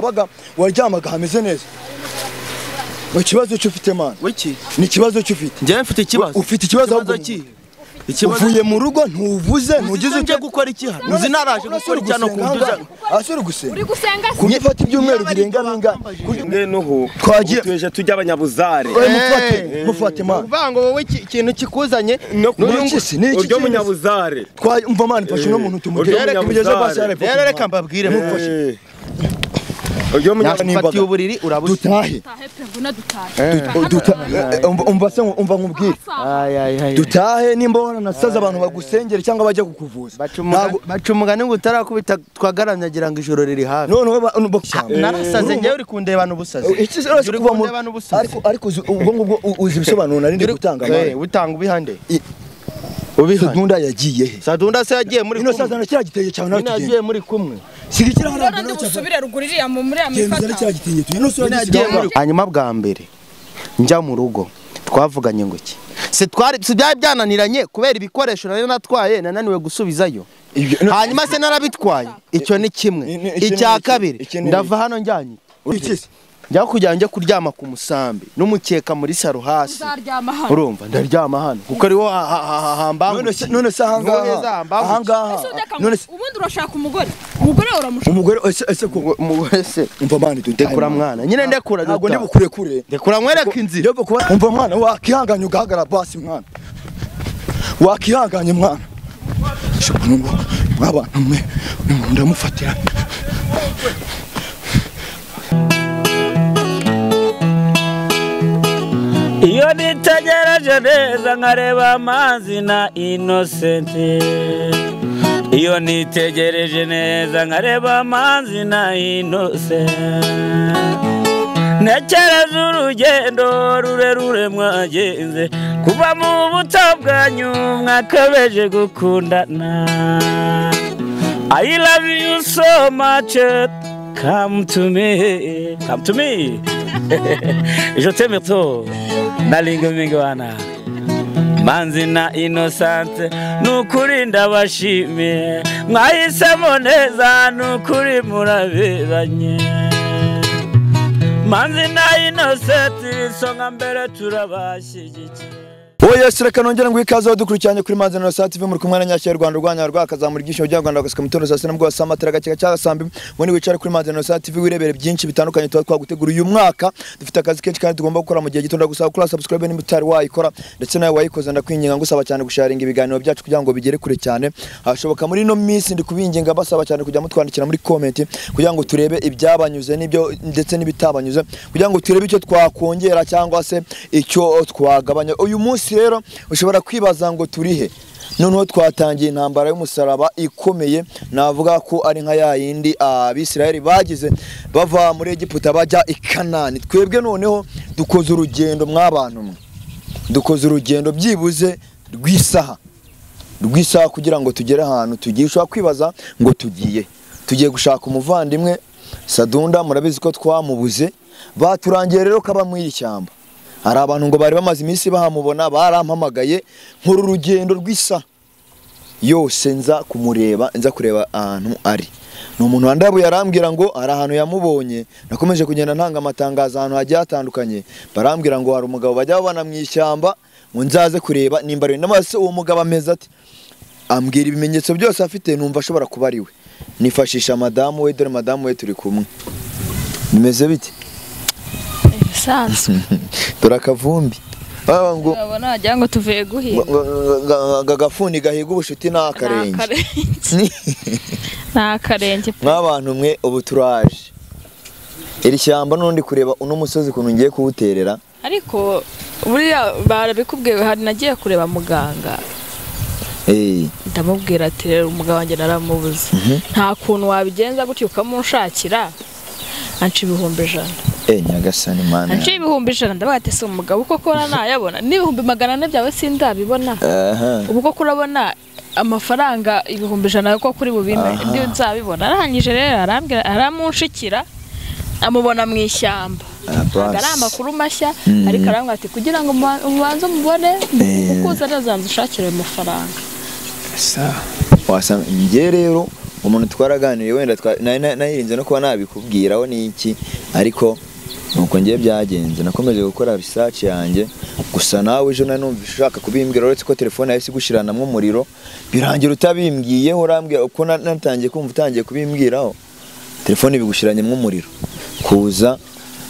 Wabaga waryamaga hameze neza. Ikibazo cyo ufite man. Wiki? Ni ikibazo cyo ufite. Njye mfite ikibazo. Ufite ikibazo ahubwo ki? Ikibazo uvuye mu rugo ntuvuze ntugize ujye gukora iki hano? Uzi naraje gukora iki hano kumduza. Asore gusenga. Uri gusenga se? Kumufata ibyumweru birenga binga. Nuhu. Twagiye tuje tujya abanyabuzare. Mufate, mufate man. Uvango wowe ikintu kikuzanye uryo munyabuzare. Twumva man fashe no muntu tumugere kumugeze basi yare. Rero reka mbabwire mufashe. Uryo munyabuzare uburiri urabuze. Dutahe. Dutahe pe nguna dutahe. Umva se umva nkubwire. Dutahe nimba wanasaza abantu bagusengera cyangwa bajya kukuvuza. Baca umugani ngo utarakubita twagaramye agira ngo ijoro riri hafi. None narasaze njyewe uri kundeba n'ubusazi. Uri kundeba n'ubusazi. Ariko ubwo ngubwo uzi ibisobanuro nari ndi gutanga man. Utanga ubihande. Sadunda yagiye he? Sadunda se yagiye muri kumwe. Ino sazana kira giteye cyane nawe tugende. Yagiye muri kumwe. Sigikira hano ndi busubire ruguru iriya mu muri amifata. Kira giteye tuye no sura gisigaye. Hanyuma bwa mbere njya mu rugo twavuganye ngo iki? Se twari byari byananiranye kubera ibikoresho nari natwaye nananiwe gusubizayo. Hanyuma se narabitwaye. Icyo ni kimwe. Icya kabiri ndava hano njyanye. Njya kujya njye kuryama ku musambi n'umukeka muri saro hasi. Urumva ndaryama hano kuko ariwo hambangutse. None se ahangaha. Ahangaha. None ubundi urashaka umugore. Umugore uramushaka. Umugore ese ko umugore se umva mani ndekura mwana. Nyine ndekura ntabwo ndi bukure kure. Ndekura mwereka inzira. Umva mwana wakihanganye ugahagara basi mwana. Wakihanganye mwana. Mwabana mwe ndamufatira. Iyo nitegereje neza nkareba amazi na Innocent. Iyo nitegereje neza nkareba amazi na Innocent. Ntekereza urugendo rurerure mwagenze kuva mu buto bwanyu mwakabeje gukundana. I love you so much, come to me, come to me. Je t'aime trop. Nalingo mingwana Manzi na Innocent nukuri ndabashimiye mwahisemo neza nukuri muraberanye. Manzi na Innocent isonga mbere turabashyigikiye. Oya sireka nongera ngo ikaze dukurikiranye kuri Manzi na Innocent TV muri kumwe na Nyashya Rwanda rwanya rwakazamura igisho bya Rwanda gasika mutoro sasa nabwo asamatara gakeka cya sambi muri wicare kuri Manzi na Innocent TV wirebere byinshi bitandukanye tuba twagutegura uyu mwaka. Dufite akazi kenshi kandi tugomba gukora mu gihe gito. Ndagusaba kuri subscribe nimba utari wayikora ndetse nawe wayikoze ndakwinginga ngusaba cyane gusharinga ibiganiro byacu kugira ngo bigere kure cyane hashoboka. Muri no minsi ndi kubinginga basaba cyane kujya mutwandikira muri comment kugira ngo turebe ibyabanyuze nibyo ndetse n'ibitabanyuze kugira ngo turebe icyo twakongera cyangwa se icyo twagabanya. Uyu munsi rero ushobora kwibaza ngo turihe. Noneho twatangiye intambara y'umusaraba ikomeye navuga ko ari nka yayindi abisirayeli bagize bava muri Egiputa bajya i Kanani. Twebwe noneho dukoze urugendo mwabantu mwe. Dukoze urugendo byibuze rw'isaha kugira ngo tugere ahantu tugiye. Ushobora kwibaza ngo tugiye gushaka umuvandimwe Sadunda, murabizi ko twamubuze. Baturangiye rero kaba mu ishyamba. Hari abantu ngo bari bamaze iminsi bahamubona barampamagaye nkuru rugendo rw'isa yose nza kumureba nza kureba ahantu ari. Ni umuntu wandabu yarambwira ngo ari ahantu yamubonye. Nakomeje kugenda ntanga amatangazo ahantu hagiye hatandukanye. Barambwira ngo hari umugabo bajya babana mu ishyamba ngo nzaze kureba nimba ari namase. Uwo mugabo ameze ati ambwira ibimenyetso byose afite numva ashobora kuba ari we. Nifashisha madamu we, dore madamu we turi kumwe. Bimeze bite? Sanzwe. Dore akavumbi. Ngo urabona wagira ngo tuvuye guhiga. Gafuni gahiga ubushuti n'akarenge. N'akarenge. Mwabantu mwe ubu turaje. Iri shyamba nundi kureba uno musozi kuntu ngiye kuwuterera. Ariko buriya barabikubwiye hari nagiye kureba muganga. Ndamubwira ati rero umugabo wanjye naramubuze. Nta kuntu wabigenza gutyo ukamunshakira. Anci 100,000. Nyagasani mana. Anci 100,000 ndabaga ati se umugabo koko nayabona n'400,000 byawe sindabibona. Ubu koko urabona amafaranga 100,000 ko kuri bubime ndi nzabibona. Arangije rero arambwira aramunshikira amubona mu ishyamba. Ari amakuru mashya ariko arambwira ati kugira ngo ubanze umubone ukuza azanze ushakire amafaranga. Sawa. Wasanga nge rero Umuntu twaraganiriye wenda nayirinze no kuba nabikubwiraho niki, ariko nuko ngiye byagenze nakomeje gukora research yanjye. Gusa nawe ejo nanumva ushaka kubimbwira, uretse ko telefone yahise igushiranamwo umuriro birangira utabimbwiyeho. Urambwira uko natangiye kumva utangiye kubimbwiraho, telefone ibigushiranyemo umuriro. Kuza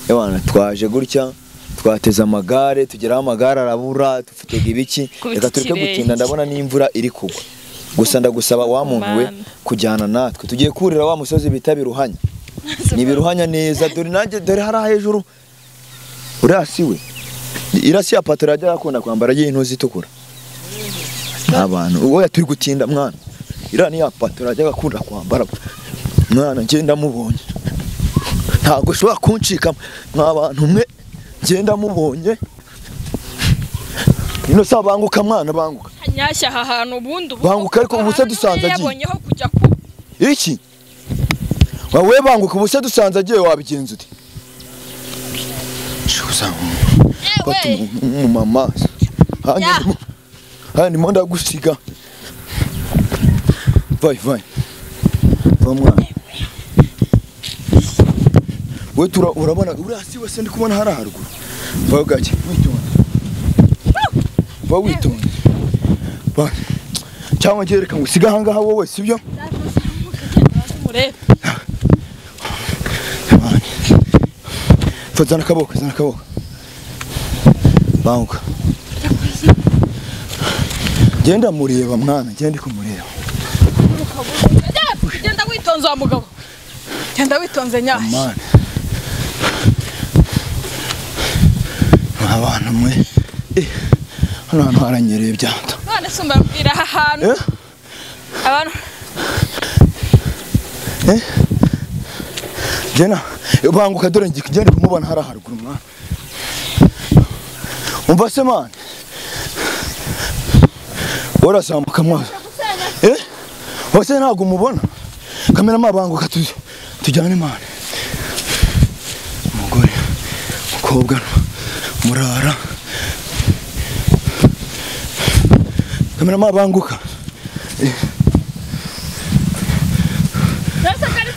ewana twaje gutya, twateze amagare, tugeraho amagare arabura, dufitega ibiki. Reka tureke gutinda, ndabona n'imvura iri kugwa. Gusa ndagusaba wa muntu we kujyana natwe, tugiye kurira wa musozi bita Biruhanya. Ni Biruhanya neza, dore nanjye dore hari hejuru. Urasi we irasi ya patara ajya akunda kwambara y'intuzi itukura. Abantu oya turi gutinda mwana. Ira ni ya patara ajya akunda kwambara. Mwana nje ndamubonye. Ntago ushobora kuncika mwa bantu mwe, nje ndamubonye. Ino sa banguka mwana banguka. Nyashya aha hantu ubundi banguka, ariko ubuse dusanze agiye. Yabonyeho kujya ku iki? Wowe banguka ubuse dusanze agiye wabigenza ute? Shuza. Batu mama. Hani mo ndagusiga. Vai vai. Va mwana. We urabona urasi wese ndi kubona hari haruguru. Va gake witonde. Va witonde. Va. Cyangwa ngereka ngo usiga ahangaha wowe sibyo? Zana akaboko, zana akaboko. Banguka. Genda mureba mwana, genda kumureba. Genda witonze wa mugabo. Genda witonze nyashya. Abantu mwe. Hano hantu haranyereye byanta. None se mbabwira aha hantu. Abantu. Jena, banguka dore ngende kumubona hari haruguru mwana. Umva se mwana. Urazamuka mwana. Hose ntabwo umubona. Kamera mabanguka tujyane mwana. Umugore, umukobwa, murara. Kamera mabanguka.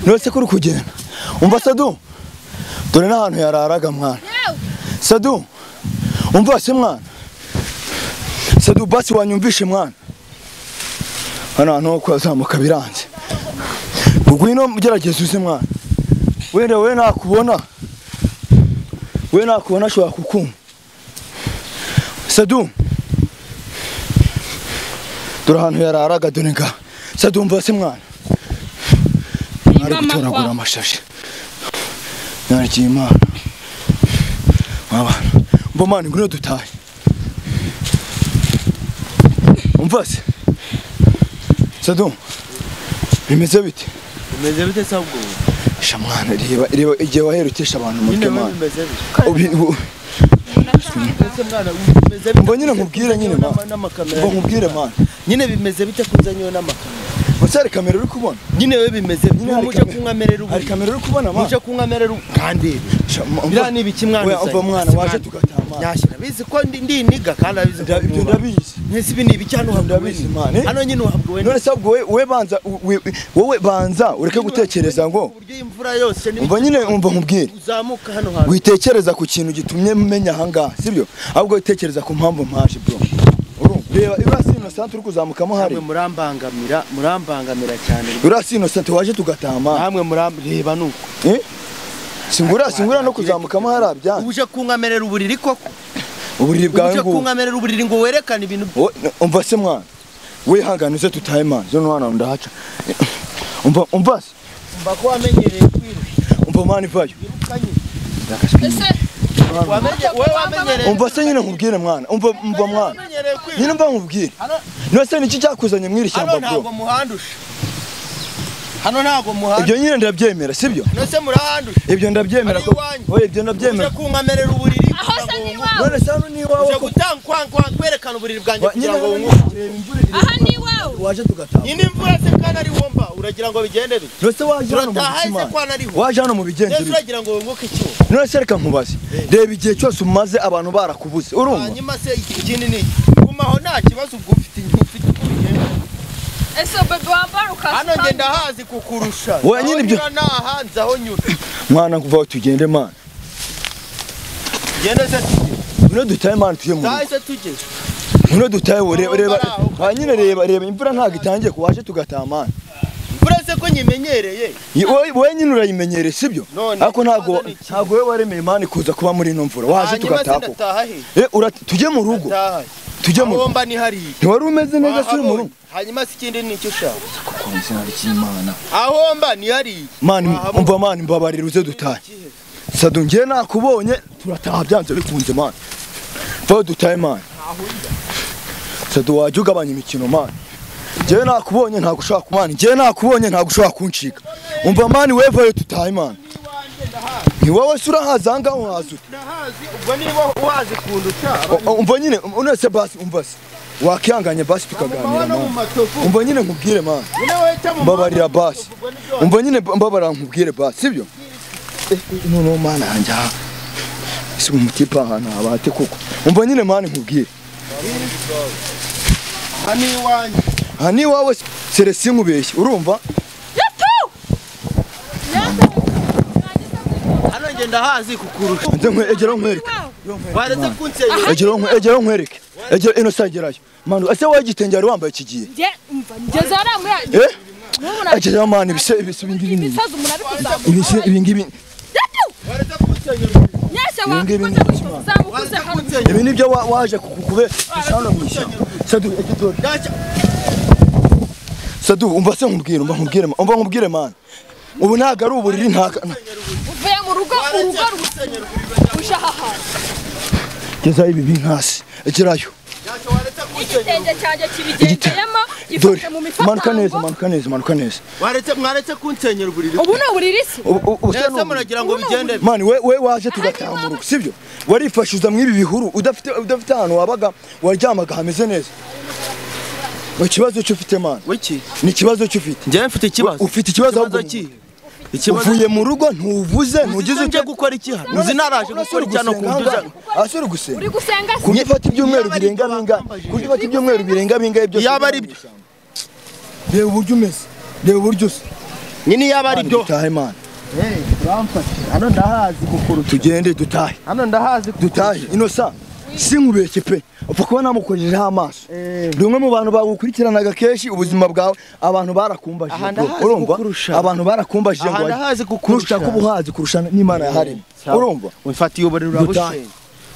Nose kuri kugenda. Umva Sadu. Dore n'ahantu yararaga mwana. Sadu. Umva se mwana. Sadu basi wanyumvishe mwana. Hano hantu kwazamuka biranze. Ugwino mugerageze uze mwana. Wenda we nakubona. We nakubona ashobora kukumva. Sadu. Dore ahantu yararaga dore nga. Sadu umva se mwana. Ari gutoragura amashashi. Narikiye Imana. Abantu. Mbo mwana ngwino dutahe. Umva se. Sadu. Bimeze bite? Bimeze bite sabwo? Sha mwana reba reba igihe waherukesha abantu mutwe mwana. Bimeze bite? Mbo nyine nkubwire nyine mwana. Mbo nkubwire mwana. Nyine bimeze bite kunzanyo n'amakamera? Musare kamera uri kubona? Nyine we bimeze muje kunkamerera ubu. Hari kamera uri kubona mwana? Muje kunkamerera kandi. Bira ni ibiki mwana? Oya umva mwana waje tugatama. Nyashira bizi ko ndi niga kandi abizi ibyo ndabizi. Nese ibi ni ibiki hano ndabizi mwana. Hano nyine uhabwe. None sabwo we banza wowe banza ureke gutekereza ngo uburyo imvura yose ni umva nyine umva nkubwire. Uzamuka hano hantu. Witekereza ku kintu gitumye menya ahangaha, sibyo? Ahubwo witekereza ku mpamvu mpaje bro. Reba Urasi Innocent uri kuzamukamo hari. Namwe murambangamira, murambangamira cyane. Urasi Innocent waje tugatama. Namwe murareba nuko. Singura singura no kuzamukamo hari abya. Uje kunkamerera uburiri koko. Uburiri bwawe ngo. Uje kunkamerera uburiri ngo werekane ibintu. Umva se mwana. Wihangane uze tutahe mwana. Zo mwana ndahaca. Umva umva se. Umva ko wamenyereye kwiruka. Umva mwana ivayo. Umva se nyine nkubwire mwana. Umva umva mwana. Nyine mba nkubwire. None niki cyakuzanye mwiri shyamba bro? Hano ntago muhandusha. Hano ntago muhandusha. Ibyo nyine ndabyemera sibyo? None murahandusha. Ibyo ndabyemera ko. Oye ibyo ndabyemera. Uje kunkamerera uburiri. Aho se ni iwawe. None se hano ni iwawe. Uje gutanga kwerekana uburiri bwanjye kugira ngo wunguke. Aha ni iwawe. Waje tugataha. Nyine imvura se kana ari womba uragira ngo bigende bite? None se waje hano mu bikima. Waje hano mu bigenze bite? Uragira ngo wunguke iki? None se reka nkubaze. Reba igihe cyose umaze abantu barakubuze. Urumva? Hanyuma se ikindi ni gumaho nta kibazo ubwo ufite ufite uko bigenda. Ese bebe wambara ukasa. Hano ngenda hazi kukurusha. Wowe nyine ibyo nahanze aho nyura. Mwana kuva tugende man. Genda se tugende. Ngwino dutahe man tuye mu. Tahe tugeze. Ngwino dutahe reba reba nyine reba reba imvura ntago itangiye kuwaje tugataha man. Uretse ko nyimenyereye. Wowe nyine urayimenyereye sibyo? Ariko ntago wewe waremeye man kuza kuba muri ino mvura. Waje tugataha koko. Tujye mu rugo. Tujye mu rugo. Mba ni hariya. Ntiwari umeze neza suri mu rugo. Hanyuma se ikindi ni icyo ushaka. Kuko izina ry'Imana. Aho mba ni hariya. Man umva man mbabarira uze dutahe. Sadu ngiye nakubonye turataha byanze bikunze man. Vaho dutahe man. Sadu wajya ugabanya imikino man. Njyewe nakubonye ntago ushobora kumana. Njyewe nakubonye ntago ushobora kuncika. Umva man wevayo tutahe man. Ni wowe se urahaza aha ngaha uhaza ute? Ndahazi ubwo niba uhazi kunduta. Umva nyine unese basi umva se. Wakihanganye basi tukaganira man. Umva nyine nkubwire man. Mbabarira basi. Umva nyine mbabarira nkubwire basi sibyo? Noneho mana yanjye aha. Ese umutipa ahantu habate koko. Umva nyine man nkubwire. Aha ni iwanjye. Aha ni iwawe Celestin nkubeshye urumva? Hano ngenda hazi kukurusha. Nze egera nkwereke. Waretse kunsenya. Egera nkwereke. Egera ino sagerayo. Manu ese wowe igitenge wari wambaye kigiye? Nge umva ngeze hariya. Egera man ibise ibingibi ni. Ibingibi. Waretse kunsenya. Ibi nibyo waje kukube hano mu ishyamba. Sadu egitori. Sadu umva se nkubwire umva nkubwire man. Ubu ntago ari uburiri ntago. Uvuye mu rugo urugo ushahaha. Geza ibi binkasi egerayo. Igitenge cyanjye kibigendeyemo gifashe mu mifatango. Manuka neza manuka neza manuka neza. Waretse mwaretse kunsenyera uburiri. Ubu ni uburiri se? Ese muragira ngo bigende. Man we waje tugataha mu rugo sibyo? Warifashuza mw'ibi bihuru udafite ahantu wabaga waryamaga hameze neza. Ikibazo cyo ufite man. Wiki? Ni ikibazo cyo ufite. Njye mfite ikibazo. Ufite ikibazo ahubwo ki? Uvuye mu rugo ntuvuze ntugize ujye gukora iki hano? Uzi naraje gukora iki hano kumbuza. Asuri gusenga. Uri gusenga se? Kugifata ibyumweru birenga binga. Kugifata ibyumweru birenga binga ibyo. Yaba ari byo. Reba uburyo umeze. Reba uburyo usa. Nyine yaba ari byo. Dutahe man. Uramfashe. Hano ndahazi kukurusha. Tugende dutahe. Hano ndahazi dutahe. Inosa. Sinkubeshye pe. Upfa kuba namukojejeho amaso. Ndi umwe mu bantu bagukurikiranaga kenshi ubuzima bwawe abantu barakumbajije. Urumva? Abantu barakumbajije ngo ndahazi kukurusha. Nushaka ubuhazi kurusha n'Imana yaharemye. Urumva? Umfatiye uburiri urabushenye.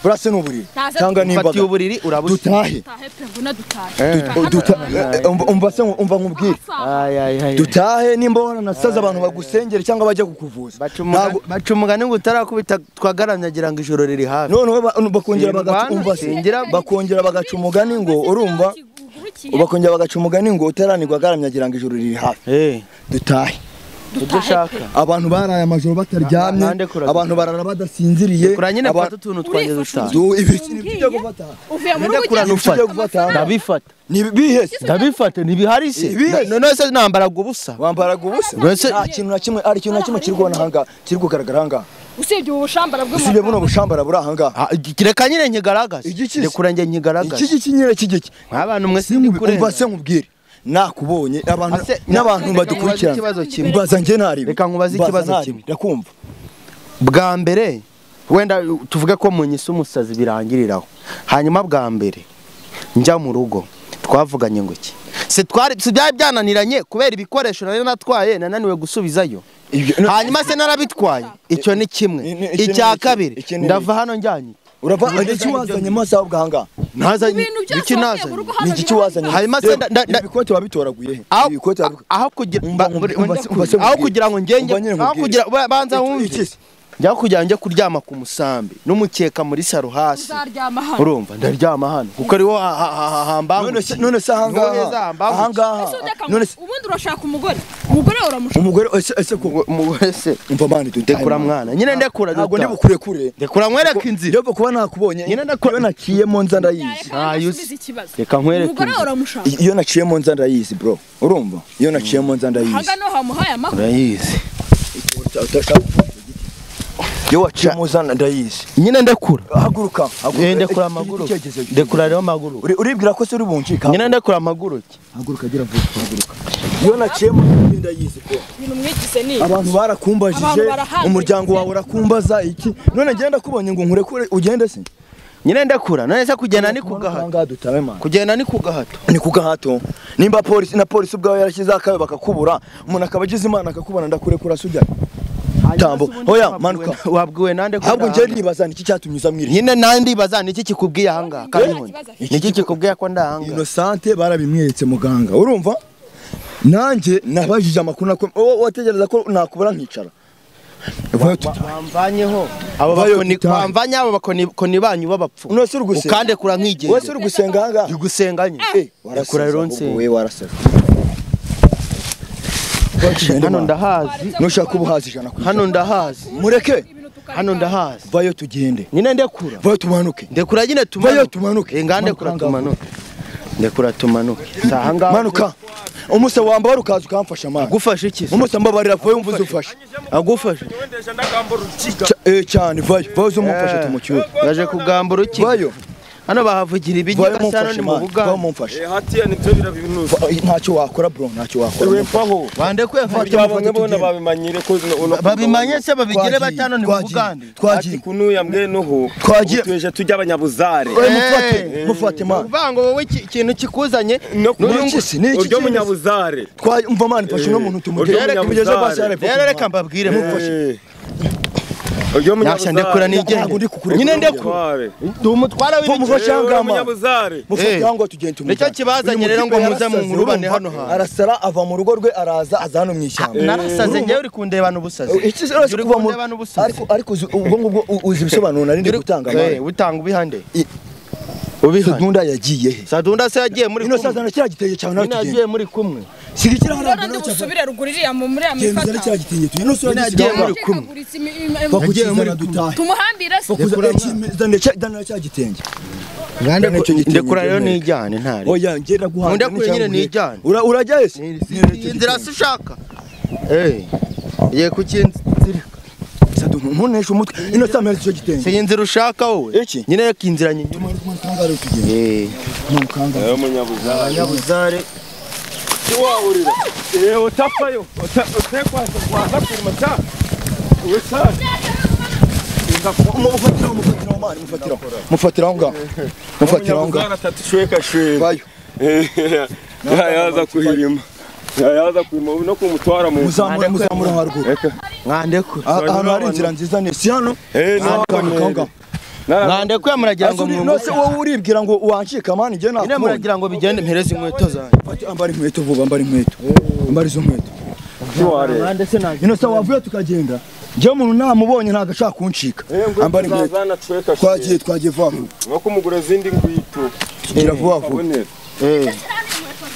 Burase n'uburiri. Cyangwa n'imbaga. Umfatiye uburiri urabushenye. Dutahe. Dutahe pe nguna dutahe. Umva se umva nkubwire. Dutahe nimba wanasaza abantu bagusengera cyangwa bajya kukuvuza. Baca umugani ngo utarakubita twagaramye agira ngo ijoro riri hafi. Noneho bakongera bagaca bakongera bagaca umugani ngo urumva bakongera bagaca umugani ngo utaranirwa agaramye agira ngo ijoro riri hafi. Dutahe. Abantu baraye amajoro bataryamye, abantu barara badasinziriye. Nyine mfata utuntu twanjye dutaha. Ibyo gufata. Uvuye mu rugo gufata. Ndabifata. Ni bihese. Ndabifata ntibihari se. None se nambaraga ubusa. Wambaraga ubusa? Nta kintu na kimwe ari ikintu na kimwe kiri kubona aha ngaha, kiri kugaragara aha ngaha. Usibye ubu bushambara bw'umugabo. Usibye buno bushambara buri aha ngaha. Reka nyine nkigaragaze. Rekura njye nkigaragaze. Iki giki nyine kigiki. Nk'abantu mwe sindi umva se nkubwire. Nakubonye abantu n'abantu badukurikirana. Mbaza njye ntari. Reka nkubaze ikibazo kimwe. Ndakumva. Bwa mbere wenda tuvuge ko munyise umusazi birangiriraho. Hanyuma bwa mbere njya mu rugo twavuganye ngo iki? Se twari byari byananiranye kubera ibikoresho nari natwaye nananiwe gusubizayo. Hanyuma se narabitwaye. Icyo ni kimwe. Icya kabiri ndava hano njyanye. Urava iki wazanye maso ahubwo aha ngaha? Nazanye iki nazanye? Ni iki wazanye? Hanyuma se ibikote wabitoraguye he? Ibikote aho kugira aho kugira ngo ngenge aho kugira banza wumve. Njya kugira njye kuryama ku musambi n'umukeka muri saro hasi. Urumva ndaryama hano kuko ari wo hambangutse. None se aha ngaha aha ngaha none ubundi urashaka umugore. Umugore uramushaka. Umugore ese ko umugore se umva mani ndekura mwana. Nyine ndekura ntabwo ndi bukure kure. Ndekura nkwereka inzira. Yo kuba nakubonye nyine ndakura naciyemo nza ndayizi. Reka nkwereke. Umugore uramushaka. Iyo naciyemo nza ndayizi bro. Urumva? Iyo naciyemo nza ndayizi. Aha no hamuhaye amakuru. Urayizi. Utashaka Yo waciye muzana ndayizi. Nyine ndekura. Haguruka. Ndekura amaguru. Ndekura rero amaguru. Uribwira ko se uri buncika? Nyine ndekura amaguru. Haguruka gira vuba haguruka. Yo naciye mu ndayizi ko. Ibintu mwigize ni. Abantu barakumbajije, umuryango wawe urakumbaza iki? None ngenda kubonye ngo nkurekure ugende se. Nyine ndekura. None se kugenda ni kugahato. Kugenda ni kugahato. Ni kugahato. Nimba polisi na polisi ubwawe yarashyize akawe bakakubura, umuntu akaba agize Imana akakubona ndakurekura sujya. Tambo. Hoya manuka. Wabwiwe nande ko. Ahubwo nje nibaza niki cyatumye uzamwira. Nyine nandi baza niki kikubwiye ahanga kabibona. Niki kikubwiye ko ndahanga. Innocente barabimweretse muganga. Urumva? Nanjye nabajije amakuru nako wategereza ko nakubura nkicara. Wamvanyeho abo bakoni wamvanye abo bakoni banyu babapfu. Ukande kura nkigende. Wese uri gusenga ahanga. Uri gusenga nye. Warasura rero nsenga. Wewe warasura. Hano ndahazi. Nushaka ubuhazi 100%. Hano ndahazi. Mureke. Hano ndahazi. Vayo tugende. Nyine ndekura. Vayo tumanuke. Ndekura nyine tumanuke. Vayo tumanuke. Ngande kura tumanuke. Ndekura tumanuke. Sahanga. Manuka. Umuse wambara ukaza ukamfasha mwana. Agufasha iki? Umuse mbabarira vayo umvuze ufashe. Agufasha. Cyane vayo. Vayo uzumufashe tumucyure. Ngaje kugamba uruki. Vayo. Hano bahavugira ibijya kasano ni mu Buganda. Vayo mumfashe. Hatiya nibyo birabinuza. Ntacyo wakora bro, ntacyo wakora. Wempaho. Bande kwefata bamwe bona babimanyire ko babimanye se babigire batano ni mu Buganda. Twagiye kunuya mbwe noho. Twagiye tweje tujya abanyabuzare. Mufate, mufate man. Uvango wowe ikintu kikuzanye uryo munyabuzare. Twumva man fashe no muntu tumugere kumugeza basi. Rero reka mbabwire mufashe. Uryo munyabuzare. Ndekura nigende. Nyine ndekura. Dumutwara w'ibiki. Munyabuzare. Mufate ngo tugende tumujyane. Nicyo kibazanye rero ngo muze mu nkurubane hano hantu. Arasara ava mu rugo rwe araza aza hano mu ishyamba. Narasaze ngewe uri kundebana ubusazi. Iki uri kuva mu ariko ubwo ngubwo uzi ibisobanuro nari ndi gutanga mwana. Utanga ubihande. Ubihande. Sadunda yagiye he? Sadunda se yagiye muri kumwe. Ino sazana kira giteye cyane nawe tugende. Yagiye muri kumwe. Sigikira hano ndi busubire ruguru iriya mu muri amifata. Kira gitenge tugende. Ino sura yagiye muri kumwe. Yagiye muri dutahe. Tumuhambira se. Zana cya gitenge. Ndekura rero nijyane ntari. Oya ngenda guhanga. Ndekura nyine nijyane. Urajya ese? Inzira se ushaka. Ye kukinzira. Sadu ntunesha umutwe. Ino samera cyo gitenge. Se inzira ushaka wowe. Nyine reka inzira nyine. Mukanga. Munyabuzare. Wawurira. Utafayo. Utekwa kwa kurima. Wesa. Mufatira mufatira ngaho. Mufatira ngaho. Atatushweka shwe. Bayo. Yaza kuhirima. Yaza kuhirima no kumutwara mu. Muzamura haruguru. Mwandekure. Ahantu hari inzira nziza ni si hano. No. Mwandekure muragira ngo mu. Nose wowe uribwira ngo wancika mani nge nakubonye. Nyine muragira ngo bigende mpereze inkweto zanjye. Ambara inkweto vuba, ambara inkweto. Ambara izo nkweto. Ino sa wavuye tukagenda. Nje umuntu namubonye ntago ashaka kuncika. Ambara inkweto. Twagiye vuba vuba. No kumugura zindi ngwito. Gira vuba vuba.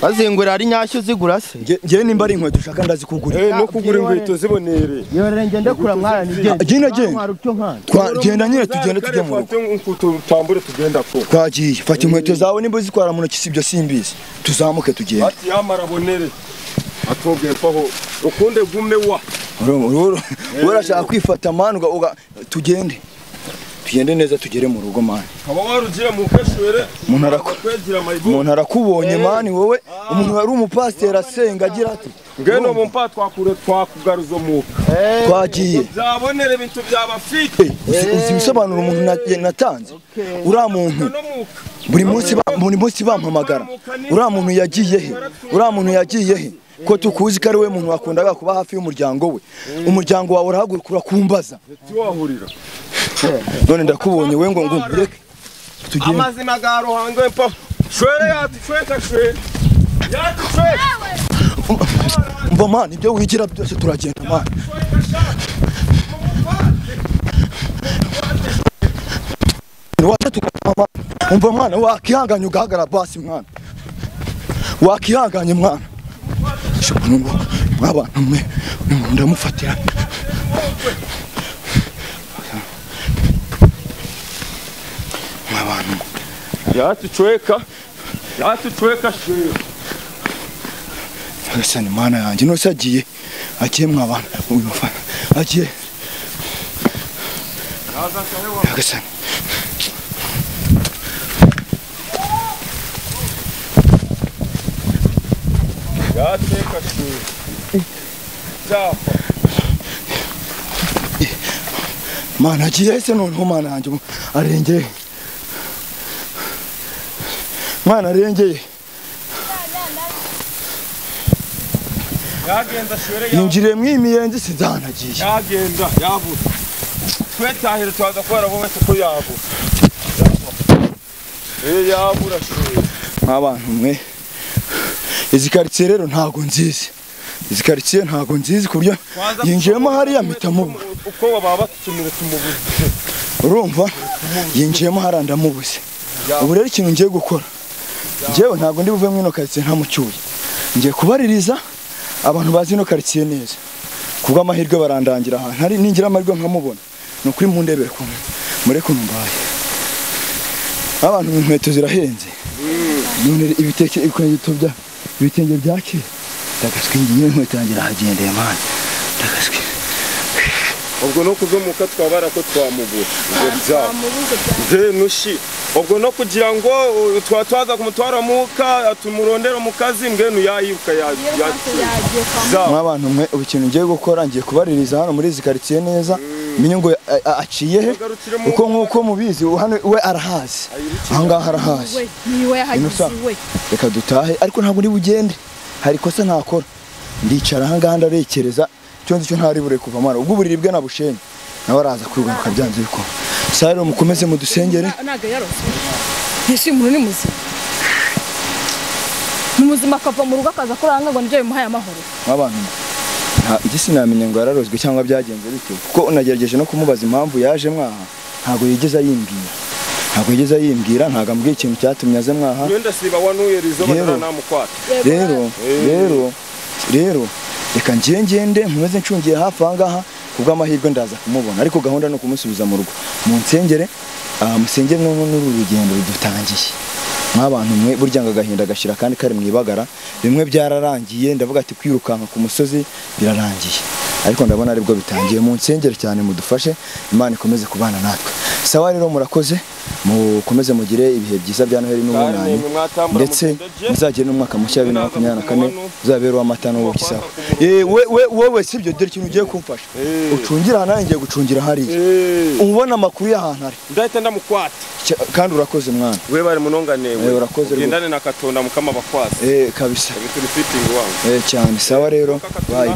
Bazingura ari nyashyo zigura se. Nge nimba ari inkweto ushaka ndazikugurira. No kugura inkweto zibonere. Yore nge ndekura mwana nigende. Genda. Twagenda nyine tugende tujye mu rugo. Tutambure tugenda ko. Twagiye. Fata inkweto zawe nimba uzitwara mu ntoki sibyo simbizi. Tuzamuke tugende. Ati yamara bonere. Atobwe paho ukunde gume wa. Urashaka kwifata mani tugende. Tugende neza tugere mu rugo mani. Kaba warugira mu kashwere. Umuntu arakubonye mani wowe umuntu wari umupasiteri asenga agira ati ngeno mu mpa twakure twakugaruzo muka. Twagiye. Byabonere ibintu byabafite. Uzi ibisobanuro umuntu natanze. Ura muntu buri munsi bampamagara. Ura muntu yagiye he? Ura muntu yagiye he? Ko tukuzi ko ari we muntu wakundaga kuba hafi y'umuryango we. Umuryango wawe urahaguruka urakumbaza. None ndakubonye we ngo ngureke. Tugende. Amazima ga Ruhango mpa. Shwere yatushweka shwere. Yatushweka. Mva man ibyo wigira byose turagenda man. Umva mwana wakihanganye ugahagarara basi mwana. Wakihanganye mwana. Abantu mwe ndamufatira. Abantu yatucweka yatucweka shwere. Agasani mana yanjye nose agiye agiye mwabana uyu mufana agiye. Nyagasani. Yateka shwe. Cyapa. Mana agiye se noneho mana yanjye arengeye. Mana arengeye. Yagenda shwere ya. Yinjire mwimiyenzi sinzanagiye. Yagenda yabuze. Twetahira twaza kubara bo wese ko yabuze. Yabura shwere. Abantu mwe. Izi quartier rero ntago nzizi. Izi quartier ntago nzizi kurya yinjiyemo hariya mpita mubura. Uko baba batumire tumubuze. Urumva yinjiyemo hariya ndamubuze. Ubu rero ikintu ngiye gukora. Njyewe ntago ndi buve mwino quartier ntamucyuye. Ngiye kubaririza abantu bazi ino quartier neza. Kubwa amahirwe barandangira ahantu hari ningira amahirwe nkamubona. Ni ukuri mundebere kumwe. Mureke mbaye. Abantu inkweto zirahenze. None ibiteke ibikweto bya ibitenge bya kera. Ndagaswi ngiye inkweto yanjye irahagendeye man. Ndagaswi. Ubwo no kuzomuka twabara ko twamubura. Ubwo byaba. Nze nushi. Ubwo no kugira ngo twatwaza kumutwara muka atumurondera mu kazi mbwenu yayibuka ya. Mwabantu mwe ubu ikintu ngiye gukora ngiye kubaririza hano muri izi quartier neza. Menye ngo aciye he uko nkuko mubizi hano we arahazi. Aha ngaha arahazi. Niwe yahagize we. Reka dutahe ariko ntabwo ndi bugende. Hari kosa ntakora. Ndicara aha ngaha ndarekereza cyo nzi cyo ntari bure kuva mara. Ubwo uburiri bwe nabushenye. Nawe araza kwigaruka byanze biko. Sare mukomeze mudusengere. Naga yarose. Ese umuntu ni muzima. Ni muzima akava mu rugo akaza kuranga ngo nibyo bimuhaye amahoro. Abantu nta igisi namenye ngo yararozwe cyangwa byagenze bite. Kuko unagerageje no kumubaza impamvu yaje mwaha ntago yigeze ayimbwira. Ntago yigeze ayimbwira ntago ambwiye ikintu cyatumye aze mwaha. Yenda siba wanuye rizo badara namukwata. Rero reka ngiye ngende nkomeze ncungiye hafi aha ngaha kubwa amahirwe ndaza kumubona ariko gahunda no kumusubiza mu rugo. Mu nsengere musengere n'uru rugendo rudutangiye. Mwabantu mwe burya ngo agahinda gashira kandi kari mwibagara bimwe byararangiye ndavuga ati kwirukanka ku musozi birarangiye ariko ndabona aribwo bitangiye. Mu nsengere cyane mudufashe Imana ikomeze kubana natwe. Sawa rero murakoze mukomeze mugire ibihe byiza bya Noheli n'ubunani ndetse muzagire n'umwaka mushya wa 2024 uzabera amata n'ubuki. Sawa wewe sibyo dore ikintu ugiye kumfasha ucungira hano ngiye gucungira hariya ubona amakuru y'ahantu ari ndahita ndamukwata kandi urakoze mwana we bari munongane we urakoze ugendane na Katonda mukama bakwase kabisa bituri fitting wangu cyane. Sawa rero bye.